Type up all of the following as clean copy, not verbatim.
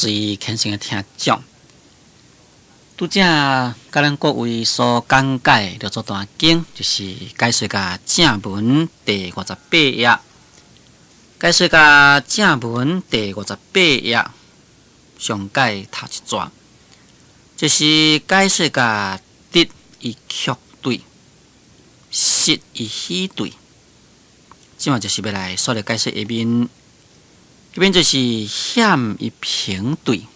最虔誠的聽眾，拄才佮咱各位所講解六祖壇經，就是解說甲正文第五十八頁，解說甲正文第五十八頁上蓋頭一逝，就是解說甲得與卻對，實與虛對，這馬就是欲來煞來解說下面。這邊就是險與平對，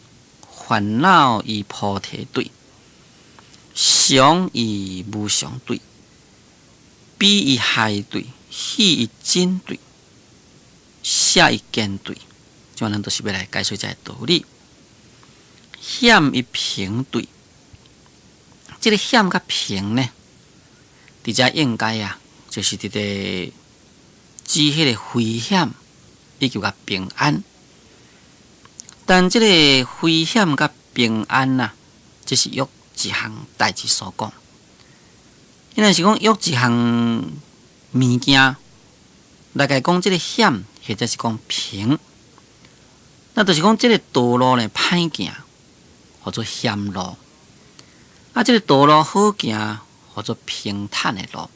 煩惱與菩提對，常與無常對，悲與害對，虛與真對，捨與堅對，這馬咱都是欲來解說這个道理。險與平對，這个險佮平呢，佇遮應該啊，就是佇咧指彼个危險。以及佮平安，但這个危險佮平安啊，這是約一項代誌所講。伊若是講約一項物件來共講，這个險或者是講平，那就是講這个道路呢歹行，號做險路；啊，這个道路好行，號做平坦的路。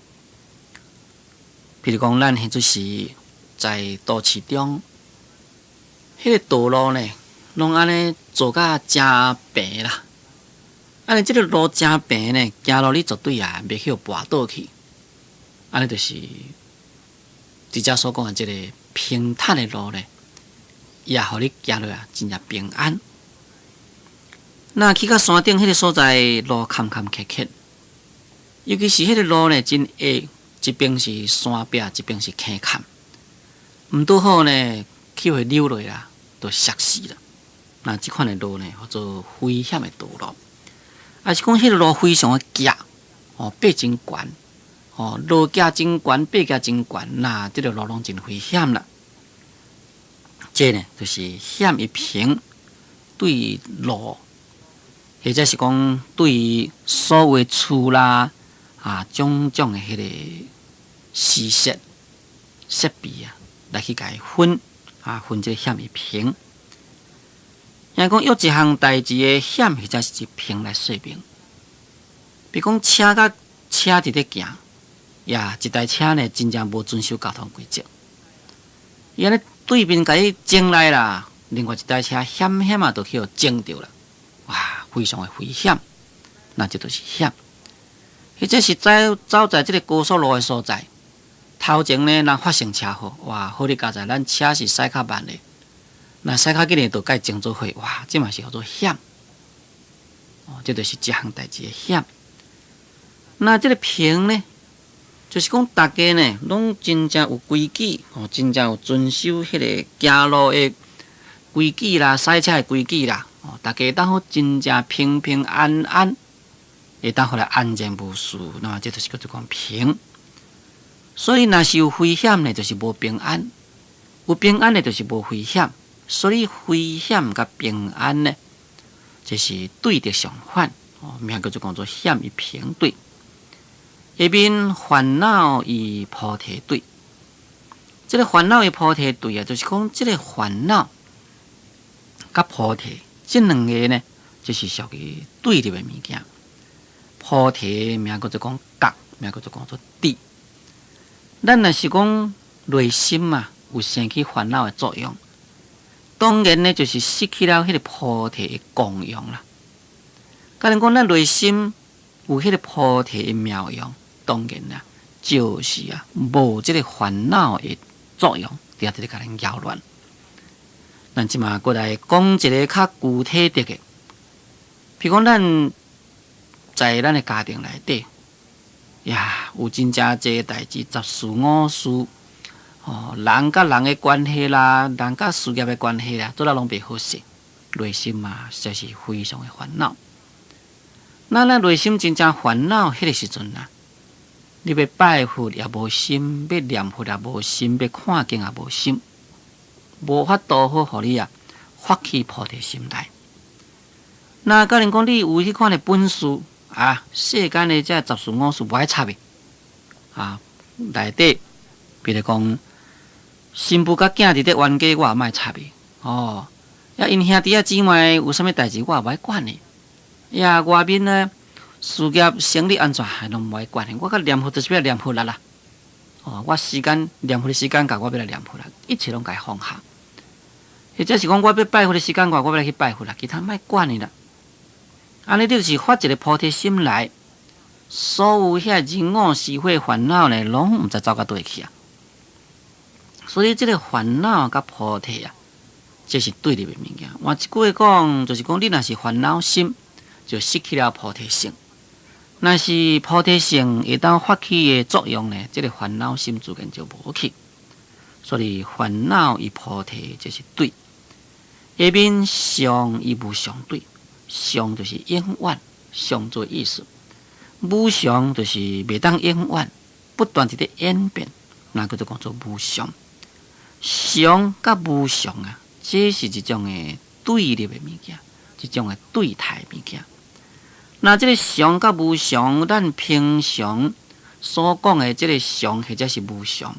比如講，咱彼陣時在都市中，彼个道路呢，攏按呢做甲誠平啦。按呢，這个路誠平呢，行路你絕對也袂去予跋倒去。按呢就是佇遮所講的這个平坦的路呢，也予你行落啊，真正平安。若去到山頂彼个所在，路坎坎坷坷，尤其是彼个路呢，真狹，一邊是山壁，一邊是坑坎。毋拄好呢，去予溜落啦，就摔死啦。那這款的路呢，號做危險的道路，抑是講彼个路非常的崎，哦，爬真懸，哦，路崎真懸，爬崎真懸，那這个路攏真危險啦。這呢，就是險與平對路，或者是講對所有厝啦，啊，種種的彼个施設設備啊，來去共伊分啊，分這險與平。若講約一項代誌的險，或者是平來說明。比如講車佮車佇咧行，呀，一台車呢真正無遵守交通規則，伊按呢對面共伊撞來啦，另外一台車險險啊，就去予撞著啦，哇，非常的危險，那這就是險。或者是走走在這个高速路的所在，頭前呢，人發生車禍，哇！好哩佳哉，咱車是駛較慢的，若駛較緊的，就共伊撞做伙，哇！這嘛是叫做險。哦，這就是這項代誌的險。那這个平呢，就是講逐家呢，攏真正有規矩，哦，真正有遵守彼个行路的規矩啦，駛車的規矩啦，哦，逐家當好真正平平安安，會當予來安然無事，那這就是叫做講平。所以，若是有危險呢，就是無平安；有平安呢，就是無危險。所以，危險佮平安呢，這是對的相反。哦，名叫做講做險與平對。下面煩惱與菩提對，這个煩惱與菩提對啊，就是講這个煩惱佮菩提這兩个呢，這是屬於對立的物件。菩提名叫做講覺，名叫做講做智。咱若是講內心啊，有生起煩惱的作用，當然呢，就是失去了彼个菩提的功用啦。假如講咱內心有彼个菩提的妙用，當然啦，就是啊，無這个煩惱的作用，佇遐佇咧共咱擾亂。咱這馬閣來講一个較具體的，譬如講咱在咱的家庭內底。呀，有真正濟代誌，雜事瑣事，哦，人佮人的關係啦，人佮事業的關係啦，做了攏袂好勢，內心嘛，實在是非常的煩惱。那咱內心真正煩惱，彼个時陣啊，你欲拜佛也無心，欲念佛也無心，欲看經也無心，無法度好予你啊，發起菩提心來。那假如講你有彼款的本事，啊，世間的這雜事瑣事無愛插的，啊，內底，比如講，新婦佮囝佇咧冤家，我也莫插伊，哦，也𪜶兄弟仔姊妹有啥物代誌，我也無愛管的。也外面呢，事業生理按怎，攏無愛管的。我較念佛就是欲念佛啦啦。哦，我時間念佛的時間到，我欲來念佛啦，一切攏共伊放下。或者是講我欲拜佛的時間到，我欲來去拜佛啦，其他莫管的啦。按呢，你就是發一个菩提心來，所有遐人我是非煩惱呢，攏毋知走到佗去啊。所以，這个煩惱佮菩提啊，這是對立的物件。換一句話講，就是講你若是煩惱心，就失去了菩提性；若是菩提性會當發起的作用呢，這个煩惱心自然就無去。所以，煩惱與菩提這是對。下面常與無常對，常就是永遠，常做意思；無常就是袂當永遠，不斷佇咧演變，那叫做講做無常。常佮無常啊，這是一種的對立的物件，一種的對待物件。那這个常佮無常，咱平常所講的這个常或者是無常，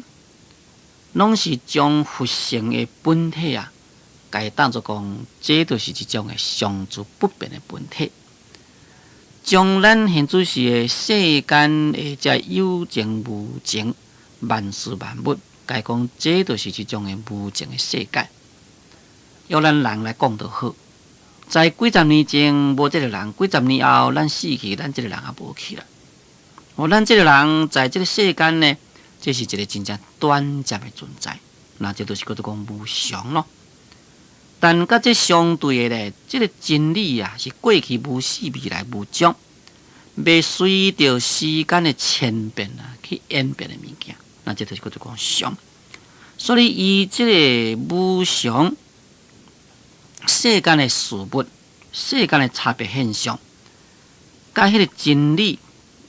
攏是將佛性的本體啊，共伊當做講，這就是一種的常住不變的本體。將咱現此時的世間的這有情無情、萬事萬物，共伊講，這就是一種的無情的世界。用咱人來講就好，在幾十年前無這个人，幾十年後咱死去，咱這个人也無去啦。哦，咱這个人在這个世間呢，這是一个真正短暫的存在，那這就是叫做講無常咯。但佮這相對的咧，這个真理啊，是過去無始，未來無終，袂隨著時間的遷變啊，去演變的物件，那這就是叫做講常。所以，伊這个無常世間的事物、世間的差別現象，佮彼个真理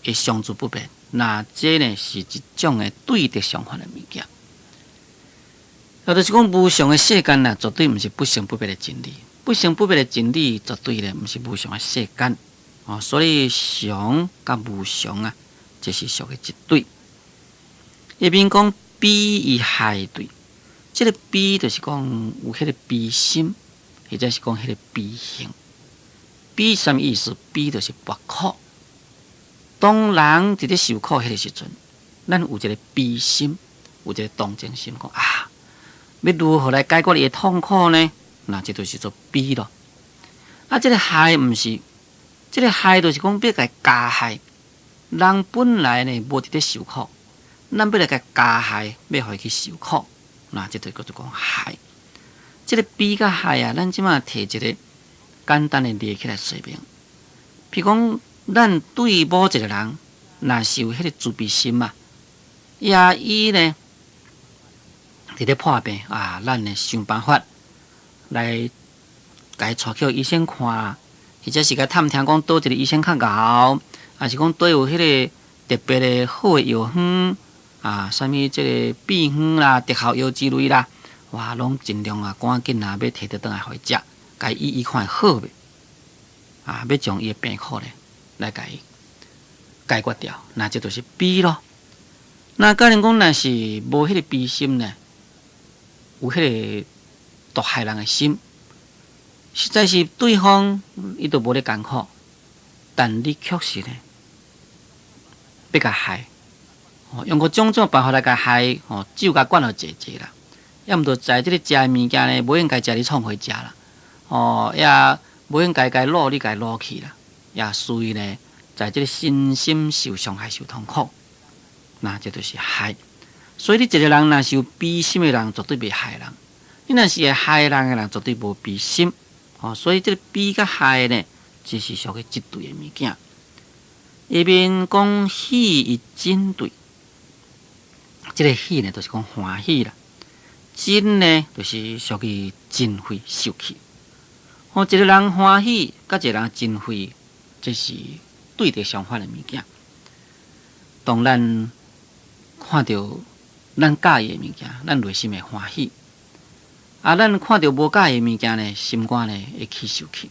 會常住不變，那這呢是一種的對立相反的物件。也就是講，無常的世間啊，絕對毋是不生不滅的真理。不生不滅的真理，絕對咧毋是無常的世間。哦，所以常佮無常啊，這是屬於一對。下面講悲與害對，這个悲就是講有彼个悲心，或者是講彼个悲行。悲啥物意思？悲就是縛苦。當人佇咧受苦彼个時陣，咱有一个悲心，有一个同情心，講啊，欲如何來解決伊的痛苦呢？那這就是做悲咯。啊，這个害毋是，這个害就是講欲共伊加害。人本來呢無佇咧受苦，咱欲來共伊加害，欲予伊去受苦，那這就叫做講害。這个悲佮害啊，咱這馬提一个簡單的例起來說明。譬如講，咱對某一个人，若是有彼個慈悲心啊，也伊呢佇咧破病啊，咱呢想辦法來共伊帶去予醫生看，或者是共探聽講佗一个醫生較𠢕，抑是講佗有彼个特別的好的藥方啊，啥物這个秘方啦、特效藥之類啦，哇，攏盡量啊，趕緊啊，欲提著轉來予伊食，共伊醫醫看會好袂？啊，欲將伊的病苦咧來共伊解決掉，那這就是悲咯。那假如講若是無彼个悲心呢，有彼個毒害人的心，實在是對方伊都無咧艱苦，但你卻是呢，欲共害，用過種種辦法來共害，吼，酒共灌予濟濟啦，抑毋著在這个食的物件呢，無應該食你創貨食啦，哦，也無應該共擄你共擄去啦，也所以呢，在這个身心受傷害、受痛苦，那這就是害。所以你一個人若是有悲心的人，絕對袂害人；你若是會害人的人，絕對無悲心。哦，所以這个悲佮害呢，這是屬於一對的物件。下面講喜與憎對，這个喜呢，就是講歡喜啦；憎呢，就是屬於憎恨受氣。哦，一個人歡喜，佮一個人憎恨，這是對立相反的物件。當咱看著咱佮意的物件，咱內心會歡喜；啊，咱看著無佮意的物件呢，心肝呢會起受氣。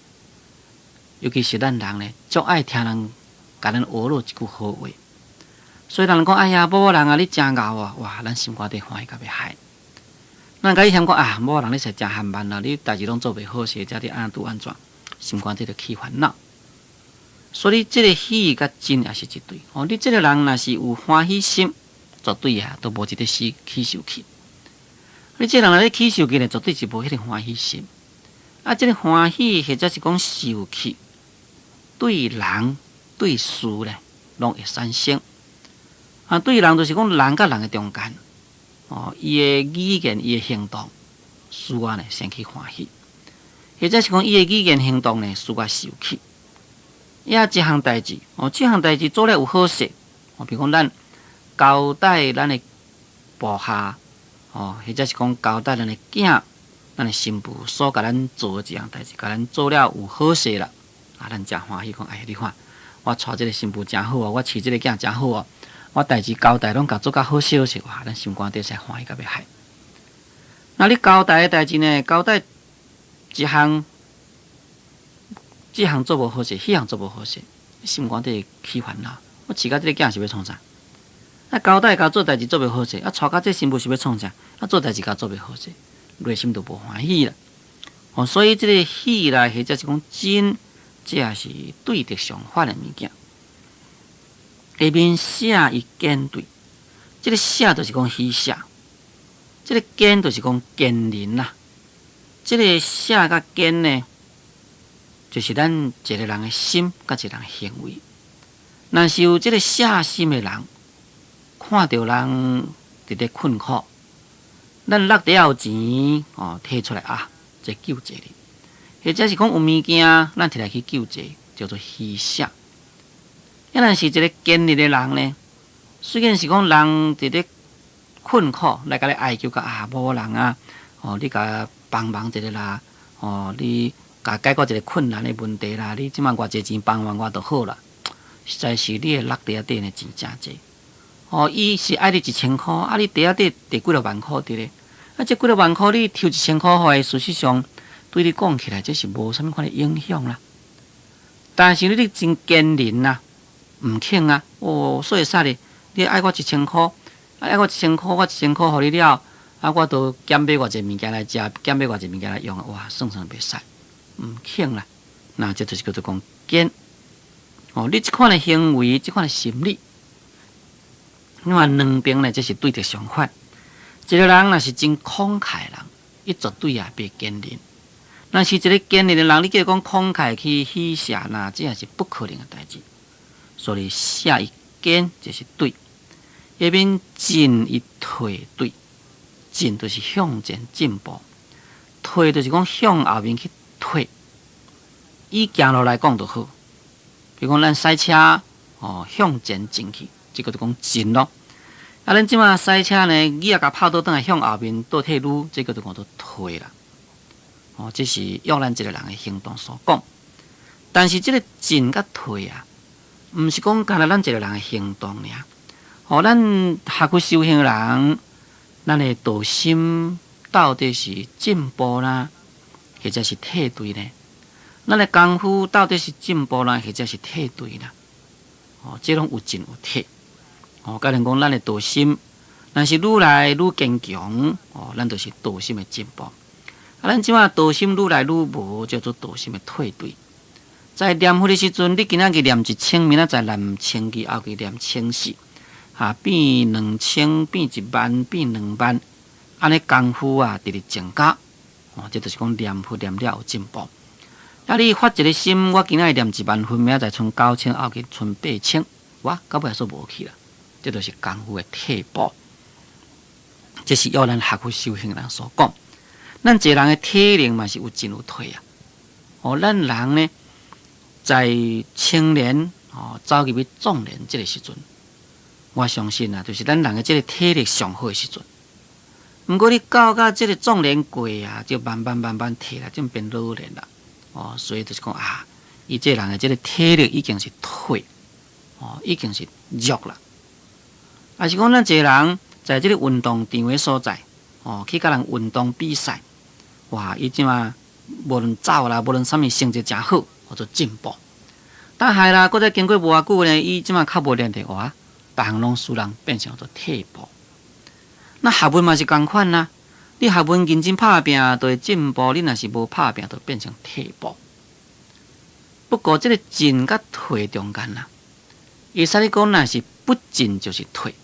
尤其是咱人呢，足愛聽人共咱呵咾一句好話。所以人講：哎呀，某某人啊，你誠𠢕啊！哇，咱心肝底歡喜甲欲害。咱共伊嫌講啊，某人你實誠緩慢啦，你代誌攏做袂好勢，才你按拄按怎，心肝底就起煩惱。所以這个喜佮嗔也是一對。哦，你這个人若是有歡喜心，絕對啊都無一個死起受氣。你這个人若咧起受氣呢，絕對是無彼个歡喜心。啊，這个歡喜或者是講受氣，對人對事咧，攏會產生。啊，對人就是講人佮人的中間，哦，伊的語言、伊的行動，使我呢生起歡喜；或者是講伊的語言行動呢，使我受氣。也這項代誌，哦，這項代誌做了有好勢，哦，比如講咱交代咱的部下，哦，或者是講交代咱的囝，咱的新婦所共咱做的這項代誌，共咱做了有好勢啦，啊，咱誠歡喜講，哎，你看，我娶這个新婦誠好哦，我飼這个囝誠好哦。我代誌交代攏共做甲好勢好勢，哇！咱心肝底才歡喜甲欲害。那你交代的代誌呢？交代一項，這項做無好勢，彼項做無好勢，心肝底起煩惱。我飼甲這个囝是欲創啥？啊，交代共做代誌做袂好勢，啊，娶甲這新婦是欲創啥？啊，做代誌共做袂好勢，內心就無歡喜啦。哦，所以這个喜啦，或者是講嗔，這也是對著相反的物件。下面捨與堅對，這个捨就是講喜捨，這个堅就是講堅忍啦。這个捨佮堅呢，就是咱一个人的心佮一个人的行為。若是有這个捨心的人，看著人佇咧困苦，咱落袋仔有錢哦，提出來啊，這救濟你；或者是講有物件，咱提來去救濟，叫做喜捨。啊，若是一个堅忍的人呢，雖然是講人佇咧困苦來共你哀求講啊，某某人啊，哦，你共幫忙一下啦，哦，你共解決一个困難的問題啦，你這擺偌濟錢幫忙我就好啦。實在是你的落袋仔底呢錢誠濟，哦，伊是愛你一千箍，啊，你袋仔底摕幾若萬箍佇咧，啊，這幾若萬箍你抽一千箍予伊，事實上對你講起來，這是無啥物款的影響啦。但是你真堅忍啊！毋肯啊！哦，所以啥哩？你愛我一千箍，愛我一千箍，我一千箍予你了，啊，我都減買偌濟物件來食，減買偌濟物件來用，哇，算算袂使，毋肯啦。那這就是叫做講堅。哦，你這款的行為，這款的心理，你看兩邊呢，這是對著相反。一個人若是真慷慨的人，伊絕對也袂堅忍。若是一個堅忍的人，你叫伊講慷慨去喜捨，那這也是不可能的代誌。所以捨與堅就是對，下面進與退對，進就是向前進步，退就是講向後面去退。以行路來講就好，比如講咱駛車哦向前進去，這个就講進咯。啊，咱這馬駛車呢，椅仔共拍倒轉來向後面倒退嚕，這个就叫做退啦。哦，這是用咱一个人的行動所講。但是這个進佮退啊，毋是講干焦咱一个人的行動爾。哦，咱學佛修行的人，咱的道心到底是進步啦，或者是退對呢？咱的功夫到底是進步啦，或者是退對啦？哦，這攏有進有退。哦，假如講咱的道心，若是愈來愈堅強，哦，咱就是道心的進步。啊，咱這馬道心愈來愈無，叫做道心的退對。在念佛的時陣，你今仔日念一千，明仔載念千二，後日念千四，哈，變兩千，變一萬，變兩萬，按呢功夫啊，直直增加。哦，這就是講念佛念了有進步。啊，你發一个心，我今仔日念一萬分，明仔載賰九千，後日賰八千，哇，到尾煞無去啦。這就是功夫的退步。這是要咱學佛修行人所講。咱一个人的體能嘛是有進有退啊。哦，咱人呢，在青年哦走入去壯年這个時陣，我相信啊，就是咱人的這个體力上好的時陣。毋過你到甲這个壯年過啊，就慢慢慢慢退啦，就變老年啦。哦，所以就是講啊，伊這个人的這个體力已經是退，哦，已經是弱啦。抑是講咱一个人在這个運動場的所在，哦，去佮人運動比賽，哇，伊這馬無論走啦，無論啥物成績誠好，叫做進步。但係啦，閣再經過無偌久呢，伊這馬較無練的話，逐項攏使人變成做退步。那學問嘛是仝款啦。你學問認真拍拚，就會進步；你若是無拍拚，就變成退步。不過，這個進佮退中間啦，會使你講，若是不進就是退。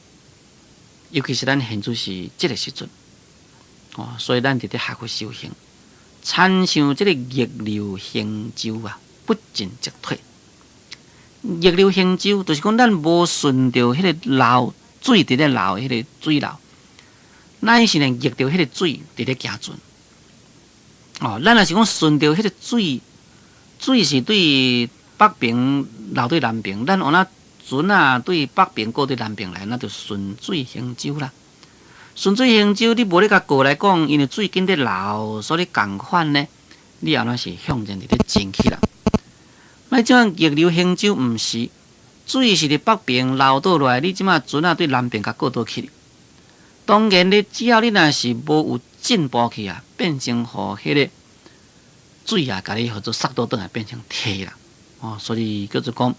尤其是咱現在是這個時陣，哦，所以咱佇咧學佛修行，親像這個逆流行舟啊，不進則退。逆流行舟就是講，咱無順著彼个流水佇咧流彼个水流，咱是呢逆著彼个水佇咧行船。哦，咱若是講順著彼个水，水是對北爿流對南爿，咱按怎船仔對北爿過對南爿來，那就順水行舟啦。順水行舟，你無咧共過來講，因為水緊咧流，所以仝款呢，你按怎是向前佇咧進去啦。那這種逆流行舟毋是，水是佇北爿流倒落來，你這馬船仔對南爿共過倒去。當然，你只要你若是無有進步去啊，變成予彼个水啊，共你予做捒倒轉來，變成退啦。哦，所以叫做講，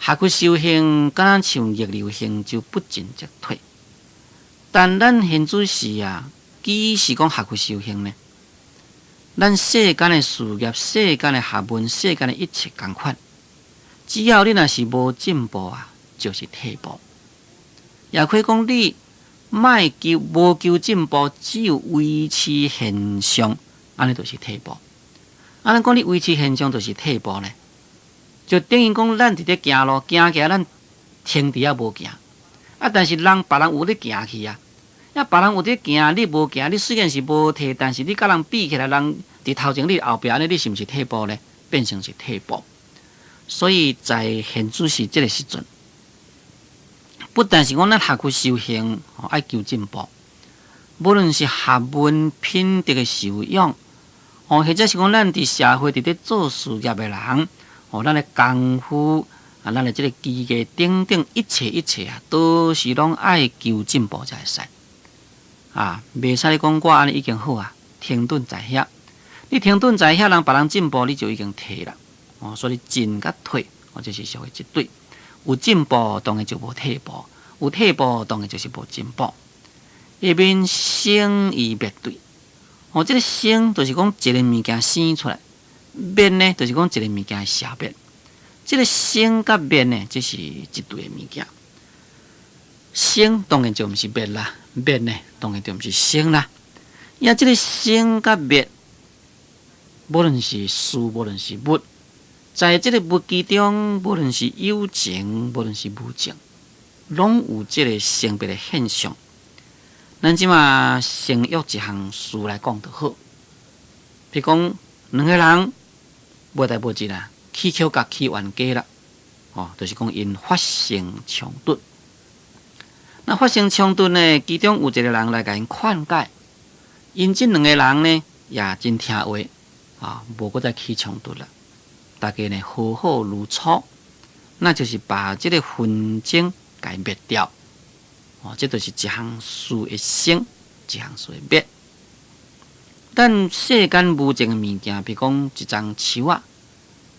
學佛修行，敢若像逆流行舟，不進則退。但咱現在是啊，幾時講學佛修行呢？咱世間的事業、世間的學問、世間的一切仝款，只要你若是無進步啊，就是退步。也可以講你莫求無求進步，只有維持現象，按呢就是退步。按呢講你維持現象就是退步呢？就等於講咱佇咧行路，行行咱停佇遐無行，啊，但是人別人有咧行去啊。啊，別人有佇行，你無行，你雖然是無退，但是你佮人比起來，人佇頭前，你後壁，按呢，你是毋是退步呢？變成是退步。所以在現主時這个時陣，不但是講咱學佛修行，愛求進步，無論是學問品德的修養，哦，或者是講咱佇社會佇咧做事業的人，哦，咱的功夫啊，咱的這个技藝等等，一切一切啊，都是攏愛求進步才會使。啊，袂使你講我按呢已經好啊，停頓在遐。你停頓在遐，人別人進步，你就已經退啦。哦，所以進佮退，哦，這是屬於一對。有進步，當然就無退步；有退步，當然就是無進步。下面生與滅對，哦，這个生就是講一个物件生出來，滅呢就是講一个物件消滅。這个生佮滅呢，這是一對的物件。生當然就毋是滅啦，滅呢當然就毋是生啦。呀，這个生佮滅，無論是事，無論是物，在這个物之中，無論是有情，無論是無情，攏有這个生滅的現象。咱這馬先約一項事來講就好。比如講，兩个人無代無誌啦，起口角起冤家啦，哦，就是講𪜶發生衝突。那發生衝突呢？其中有一个人來共𪜶勸解，𪜶這兩个人呢也真聽話，啊，無閣再起衝突啦。大家呢和好如初，那就是把這个紛爭共滅掉。哦，這就是一項事的生，一項事的滅。咱世間無情的物件，比如講一叢樹仔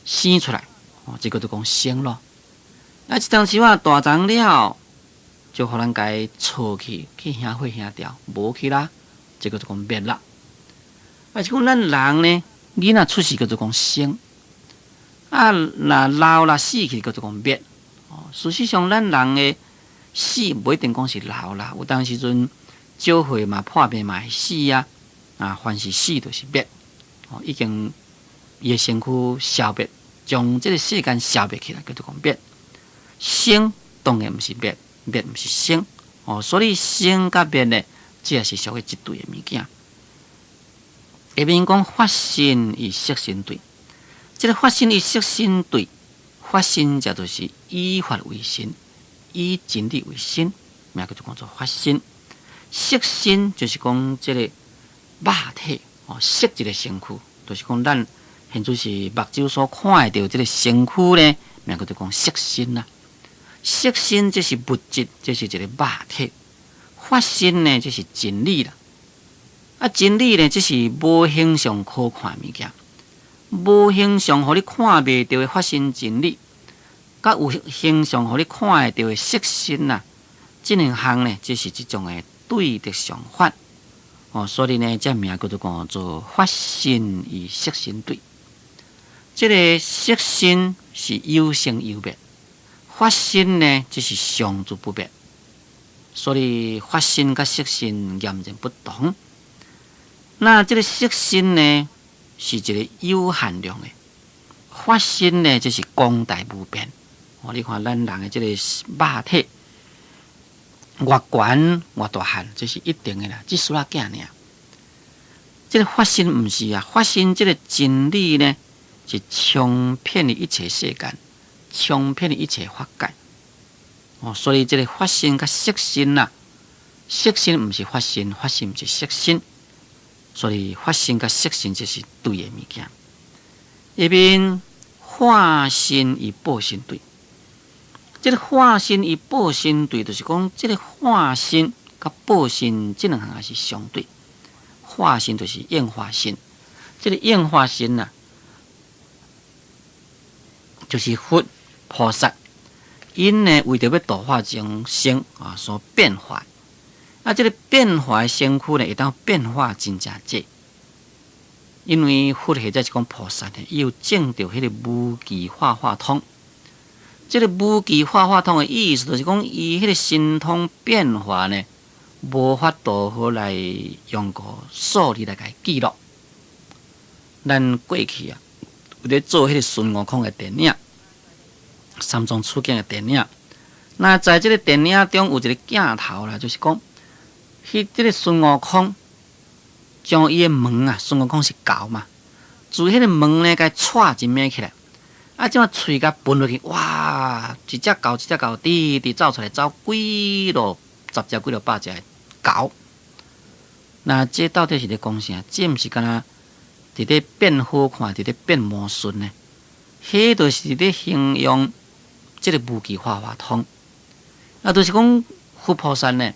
生出來，哦，這个就講生咯。啊，一叢樹仔大叢了，就予人共鋤去，去燃火燃掉，無去啦，這个就講滅啦。啊，是講咱人呢，囡仔出世叫做講生，啊，若老啦死去叫做講滅。哦，事實上，咱人的死無一定講是老啦，有當時陣少歲嘛破病嘛會死啊。啊，凡是死就是滅，哦，已經伊的身軀消滅，將這个世間消滅起來，叫做講滅。生當然毋是滅，滅毋是生，哦，所以生佮滅呢，這也是屬於一對的物件。下面講法身與色身對，這个法身與色身對，法身這就是以法為身，以真理為身，名叫做講做法身。色身就是講這个肉體哦，色一个身軀，就是講咱現在是目睭所看會著這个身軀呢，名叫做講色身啦。色身這是物質，這是一個肉體；法身呢，這是真理啦。啊，真理呢，這是無形象可看的物件，無形象予你看袂著的法身真理，佮有形象予你看會著的色身啊，這兩項呢，這是這種的對的相反。哦，所以呢，這名叫做講做法身與色身對。這个色身是有生有滅，法身呢，這是常住不滅。所以法身佮色身嚴重不同。那這个色身呢，是一个有限量的；法身呢，就是廣大無邊。哦，你看咱人的這个肉體，偌懸偌大漢，這是一定的啦，這絲仔囝爾。這个法身毋是啊，法身這个真理呢，是充遍的一切世間，充遍的一切法界。哦，所以這个法身佮色身啊，色身毋是法身，法身毋是色身，所以法身佮色身這是對的物件。下面化身與報身對，這个化身與報身對，就是講這个化身佮報身這兩項也是相對。化身就是應化身，這个應化身啊，就是佛菩薩，𪜶呢為著欲度化眾生啊，所變化。啊，這个變化的身軀呢，會當變化真正濟。因為佛或者是講菩薩呢，伊有證著彼个無記化化通。這个無記化化通的意思，就是講伊彼个神通變化呢，無法度好來用個數字來共伊記錄。咱過去啊，有咧做彼个孫悟空的電影，三藏取經的電影。那在這个電影中有一个鏡頭啦，就是講，彼這个孫悟空將伊的毛啊，孫悟空是猴嘛，自彼个毛呢，共伊掣一物起來，啊，這馬喙共歕落去，哇！一隻猴一隻猴，直直走出來，走幾落十隻幾落百隻猴。那這到底是咧講啥？這毋是敢若佇咧變好看，佇咧變魔術呢？彼就是佇咧形容這个無記化化通。啊，就是講佛菩薩呢，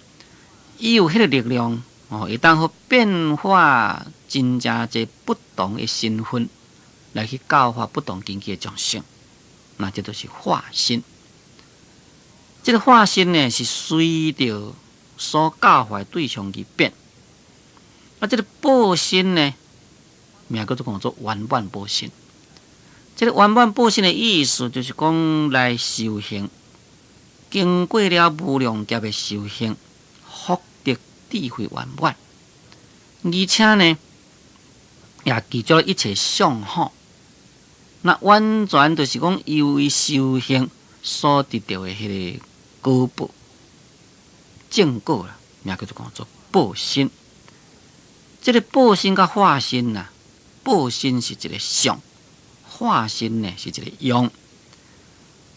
伊有彼个力量哦，會當予變化真正濟不同的身份來去教化不同根基的眾生。那這就是化身。這个化身呢，是隨著所教化的對象去變。啊，這个報身呢，名叫做講做圓滿報身。這个圓滿報身的意思，就是講來修行，經過了無量劫的修行，福德智慧圓滿，而且呢，也具足了一切相好。那完全就是講，由於修行所得到的彼个果報正果啦，名叫做講做報身。這个報身佮化身啊，報身是一个相，化身呢是一个用。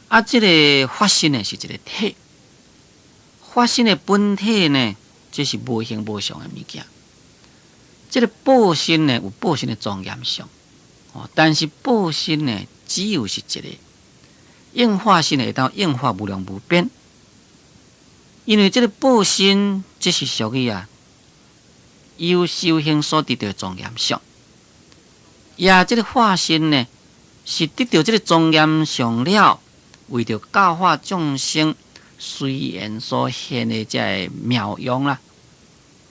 啊，這个法身呢是一个體。法身的本體呢，這是無形無相的物件。這个報身呢有報身的莊嚴相，哦，但是報身呢只有是一個。應化身會當應化無量無邊，因為這个報身這是屬於啊，由修行所得到的莊嚴相。也這个化身呢，是得到這个莊嚴相了，為著教化眾生，隨緣所現的這个妙用啦。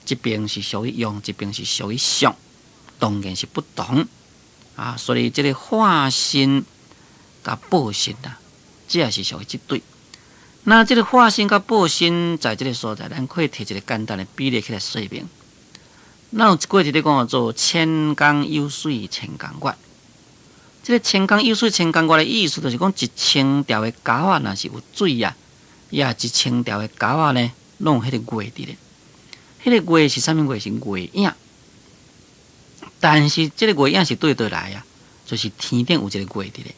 這邊是屬於用，這邊是屬於相，當然是不同啊。所以這个化身佮報身啊，這也是屬於這對。那這个化身佮報身，在這个所在，咱可以提一个簡單的比例起來說明。咱有一句佇咧講做千江有水千江月。這个千江有水千江月的意思，就是講一千條的溝仔，若是有水啊，也一千條的溝仔呢，攏有彼个月佇咧。彼个月是啥物月？是月影。但是這个月影是對佗來啊？就是天頂有一个月佇咧。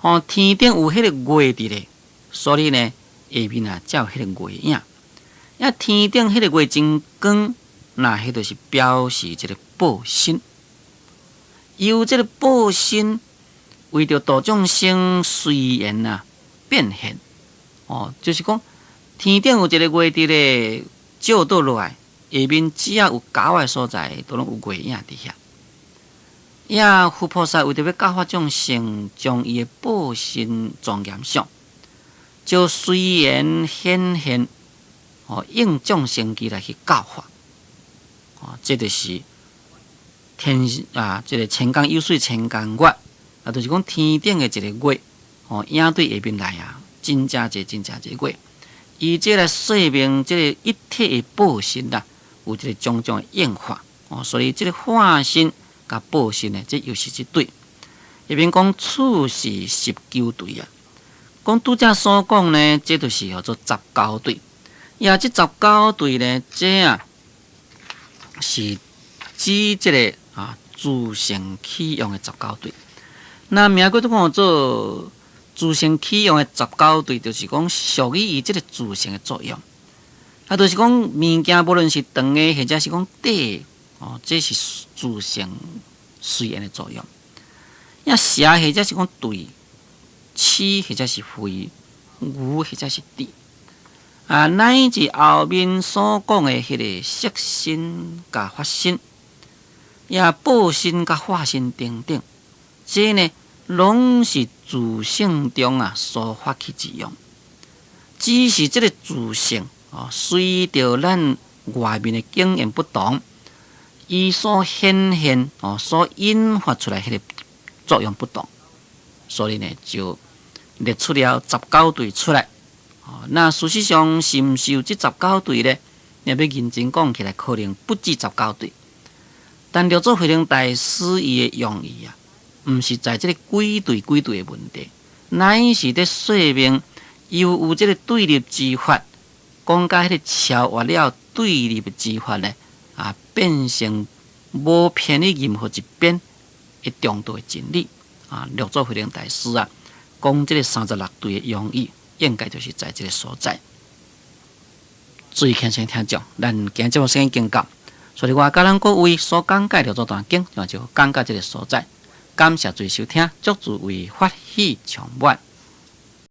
哦，天頂有彼个月佇咧，所以呢，下面啊才有彼个月影。啊，天頂彼个月真光，那彼就是表示這个報身。由這个報身為著度眾生隨緣啊變現，哦，就是講天頂有一个月佇咧照倒落來，下面只要有溝的所在，都攏有月影佇遐。也佛菩薩為著欲教化眾生，將伊的報身莊嚴相，就隨緣顯現，哦，應眾生機來去教化。哦，這就是天啊，這個千江有水千江月，啊，就是講天頂的一個月，哦，影對下面來啊，真正濟真正濟月。以這來說明這個一體的報身啦，有這個種種的應化，哦，所以這個化身佮報身呢，這又是一對。下面講此是十九對啊，講拄才所講呢，這就是叫做十九對。呀，這十九對呢，這啊是指這個啊自性起用的十九對。那名閣閣講做自性起用的十九對，就是講屬於伊這個自性的作用。啊，就是講物件無論是長的或者是講短的，哦，這是自性隨緣的作用。呀，邪或者是講對，痴或者是非，愚或者是智，啊，乃至後面所講的彼個色身佮法身，也報身佮化身等等，這呢，攏是自性中啊所發起之用。只是這個自性哦，隨著咱外面的經驗不同，伊所顯現哦，所引發出來彼個作用不同，所以呢就列出了十九對出來。哦，那事實上是毋是有這十九對呢？若欲認真講起來，可能不止十九對。但六祖慧能大師伊的用意啊，毋是在這個幾對幾對的問題，乃是佇說明猶有這個對立之法，講甲彼個超越了對立之法呢，啊，變成無偏於任何一邊的中道的真理啊。六祖慧能大師啊，講這個36對的用意，應該就是在這個所在。注意聽先聽眾，咱今節目時間已經到，所以我佮咱各位所講解六祖壇經，就講到這個所在。感謝注意收聽，祝諸位法喜充滿。